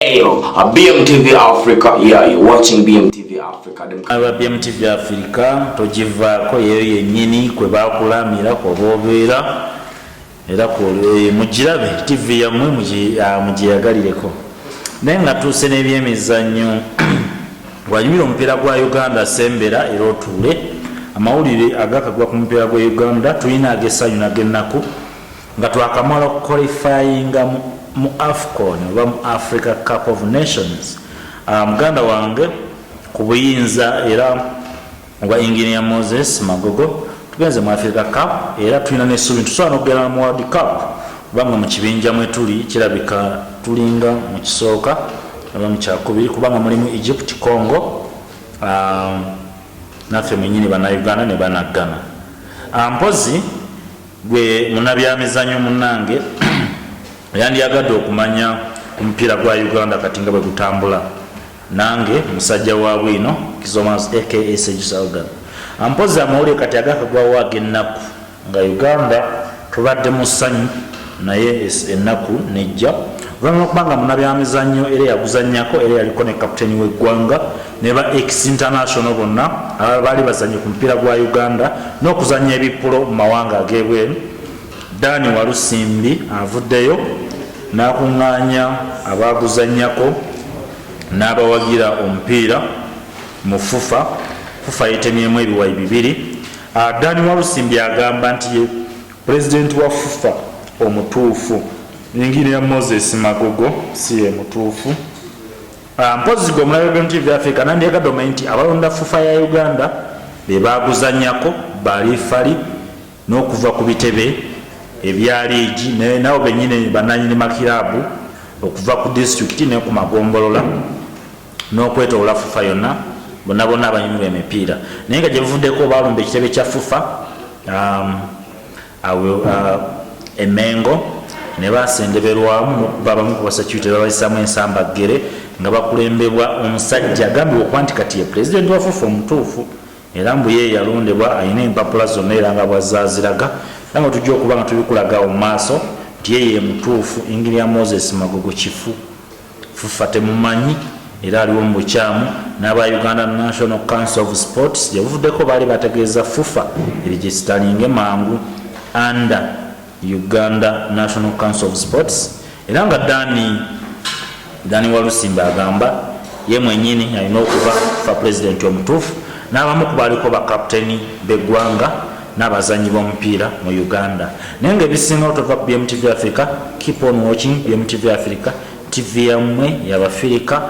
Eyo, BMTV Africa, yeah, you're watching BMTV Africa. Aba BMTV Africa togivaako, yeyo yennyini kwe bakulamira kwoba obeera era mugirabe TV yammwe, mugyeyagalireko. Naye nga tuuse n'ebyemizannyo, wanyumira omupiira gwa Uganda, sembera era otuule. Amawulire agakagwa ku mupiira gwa Uganda tulina ag'essanyu n'ag'ennaku, nga twakamala okuqualifyinga mu AFCON oba mu Africa Cup of Nations. Muganda wange ku buyinza era obwa Engineer Moses Magogo, tugenze mu Africa Cup era tulina nessuubi tusobola n'okugenda mu World Cup, kubanga mu kibinja mwe tuli kirabika tulinga mu kisooka oba mu kyakubiri, kubanga mulimu Egypt, Congo, naffe mwenyini Bannayuganda ne Banaggana. Mpozi gwe munabyamizanyo munange yandyagadde okumanya ku mupiira gwa Uganda kati nga bwe gutambula, nange musajja wa bwino Kizomas aka Sejusalgan. Mpozi amawulire kati agakagwawo ag'ennaku, nga Uganda tubadde mu ssanyu naye ennaku nejja oluvannyuma okubanga munabyamizannyo era yaguzannyako era yaliko ne kapiteeni w'eggwanga ne ba ex international bonna abalala baali bazanye ku mupiira gwa Uganda n'okuzannya ebippulo mu mawanga ag'ebweru, Dani Walusimbi avuddeyo n'akuŋŋaanya abaaguzannyako n'abawagira omupiira mu FUFA. FUFA yetemyemu ebiwayi bibiri. Dani Walusimbi agamba nti ye pulezidenti wa FUFA omutuufu, Engineer Moses Magogo si ye mutuufu. Mpozi gwe omulabe BMTV Africa nandyagadde omanyi nti abalonda FUFA ya Uganda be baaguzannyako, balifali n'okuva ku bitebe ebya liigi nabo bennyini bannanyini makiraabu okuva ku disitulikiti ne ku magombolola n'okwetolola FUFA yonna, bonna bonna abanyumirwa emipiira. Naye nga gye buvuddeko baalumba ekitebe kya FUFA awo Emengo ne basendeberwamu n'okuba abamu ku basecurity babayisaamu ensambaggere nga bakulembebwa omusajja agambibwa okuba nti kati ye pulezidenti wa FUFA omutuufu, era mbu ye yalondebwa, alina empapula zonna era nga bwazzaaziraga, era nga tujja okuba nga tubikulaga awo mu maaso nti ye ye mutuufu. Engineer Moses Magogo kifu, FUFA temumanyi era aliwo mu bukyamu. N'aba Uganda National Council of Sports gye buvuddeko baali bategeeza FUFA eregisitalinge mangu under Uganda National Council of Sports, era nga Dani Walusimba agamba ye mwenyini alina okuba FUFA pulezidenti omutuufu, n'abamu ku baaliko bakaputeni b'eggwanga n'abazannyi b'omupiira mu Uganda. Naye nga ebisingawo tova ku BMTV Africa. Keep on watching BMTV Africa, TV yammwe yabafirika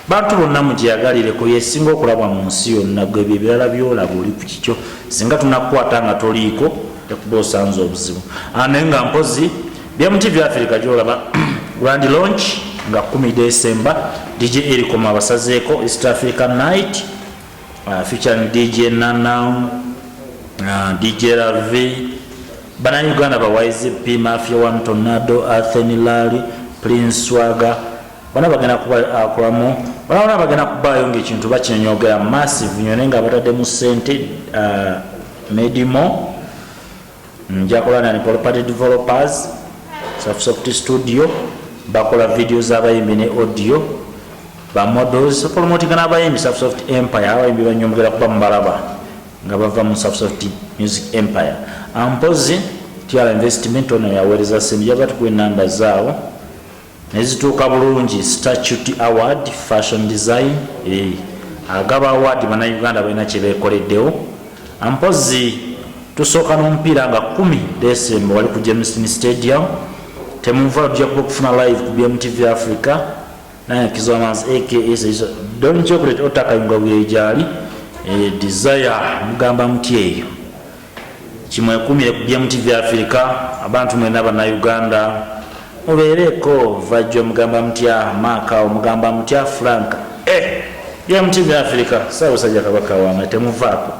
bantu bonna, mugyeyagalireko, yesinga okulabwa mu nsi yonna. Gwe ebyo ebirala byolaba oli ku kikyo, singa tunakukwata nga toliiko tekuba osanze obuzibu. Naye nga mpozi BMTV Africa gyolaba, grand launch nga 10 December, DJ Ericom abasazeeko East Africa Night, featuring DJ Nana, DJ Ravi, Bannayuganda ba YZP, Mafia One, Tornado, Athen Lali, Prince Swaga, bana bagenda kubakolamu, bana bana bagenda kubaayo ngaekintu bakinyonyogera massive nyo, naye nga bataddemu sente. Medimo njakola ni Property Developers, Soft Studio bakola video z'abayimbi ne audio, bamodels promotinga n'abayimbi, Soft Empire, abayimbi banyomogera kuba mubalaba nga bava mu Soft Music Empire. Ampozi TR Investment ono yaweereza sente, jaba tukuwa enamba zaawo nezituuka bulungi. Statute Award Fashion Design, agaba award Bannayuganda balina kyebekoleddewo. Ampozi tusooka n'omupiira nga 10 December wali ku Jameson Stadium. Temuva, tujja kuba okufuna live ku BMTV Africa. Naye Kizomans aka Don Chocolate Otakayunga bwegyali, Desire mugamba muti eyo kimwekumire ku BMTV Africa. Abantu mwena Bannayuganda mubeereko, vajjo mugamba mutya, maaka mugamba mutya, Frank, BMTV Africa, Ssaabasajja Kabaka wange, temuvaako.